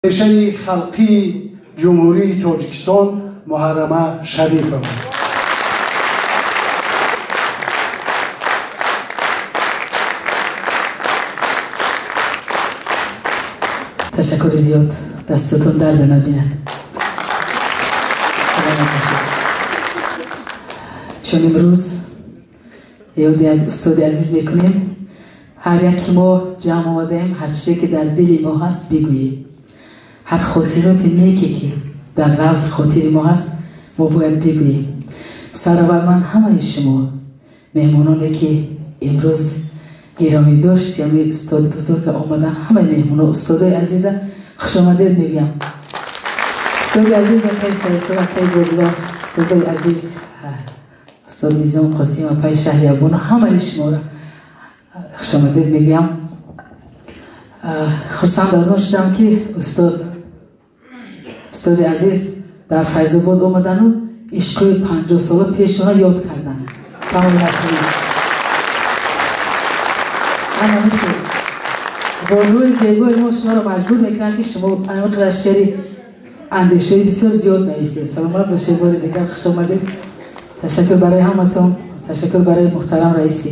Пешаи халқии Ҷумҳурии Тоҷикистон Муҳаррама Шарифова. Ташаккури зиёд, дастотон дарда набинад. Саломат бошед. Чун имрӯз ёде аз устоди азиз мекунем, ҳар яке мо ҷамъ омадаем, ҳар чизе ки дар дили мо ҳаст бигӯем. Ҳар хотироти неке ки дар лавҳи хотири мо ҳаст, мо бояд бигӯем. Сараввал ман ҳамаи шумо меҳмононе ки имрӯз гиромӣ дошт, яъне устоди бузурга омадан, ҳамаи меҳмоно, устодои азиза хушомадед мегӯям. Устоди азиз акай Саидқул, акай Бодло, устодои азиз, устод Низом Қосим, апай Шаҳриябону, ҳамаи шуморо хушомадед мегӯям. Хурсанд аз он шудам ки устоди азиз дар Файзобод омадану ишқои 50 сола пешона ёд карданд. Тамоми масъулин. Бонуи зебои мо шуморо маҷбур мекунанд ки шумо ана қадар шеъри андешаи бисёр зиёд нависед. Саломат бошед, бори дигар хуш омадед. Ташаккур барои ҳаматон, ташаккур барои муҳтарам раиси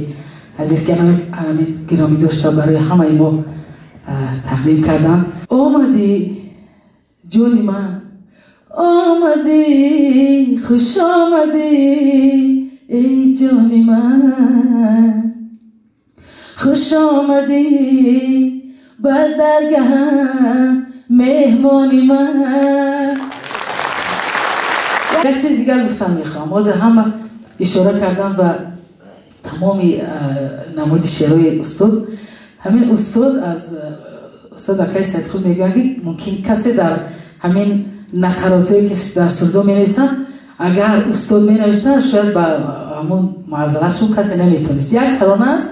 азиз ки ана гиромӣ дошта барои ҳамаи мо тақдим карданд. Омадӣ ҷони ман, омадӣ, хуш омадӣ, эй ҷони ман, хуш омадӣ бар даргаҳам меҳмони ман. Як чиз дигар гуфтан мехоҳам. Ҳозир ҳама ишора кардам ба тамоми намуди шеърҳои устод. Ҳамин устод аз устод акай Саидқул мегӯянд ки мумкин касе дар ҳамин нақаротҳое ки дар сурдо менависанд, агар устод менавиштанд, шояд ба ҳамон маъзаратшон касе наметонист. Як тарона аст,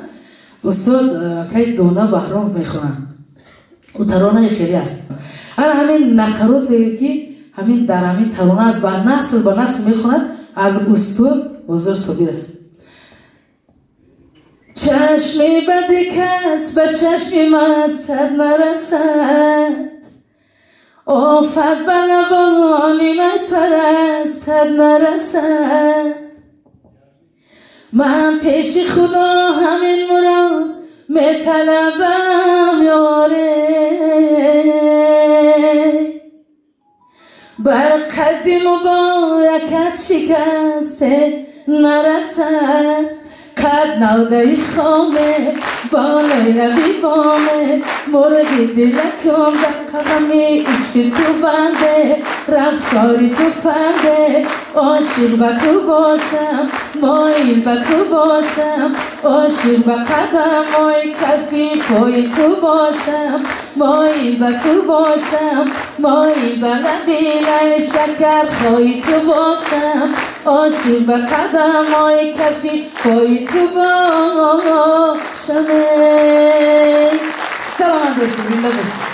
устод акай Дона Баҳром мехонанд. Ӯ таронаи хеле аст. Ана ҳамин нақароте ки ҳамин дар ҳамин тарона аст, ба насл ба насл мехонад, аз устод Бозор Собир аст. Чашми бади кас ба чашми мастат нарасад, офат ба лабони ман парастат нарасад. Ман пеши Худо ҳамин мурод металабам, ёре, бар қадди муборакат шикасте нарасад. Қад навдаи хоме, болои лаби боме, мурғи дилакум дар қадами ишқи ту банде, рафтори ту фанде, ошиқ ба ту бошам, моил ба ту бошам, ошиқ ба қадамҳои кафи пои ту бошам, моил ба ту бошам, моил ба лаби лайли шакархои ту бошам, ошиқ ба қадамҳои кафи пои ту бошам. Саломат бошед, зинда бошед.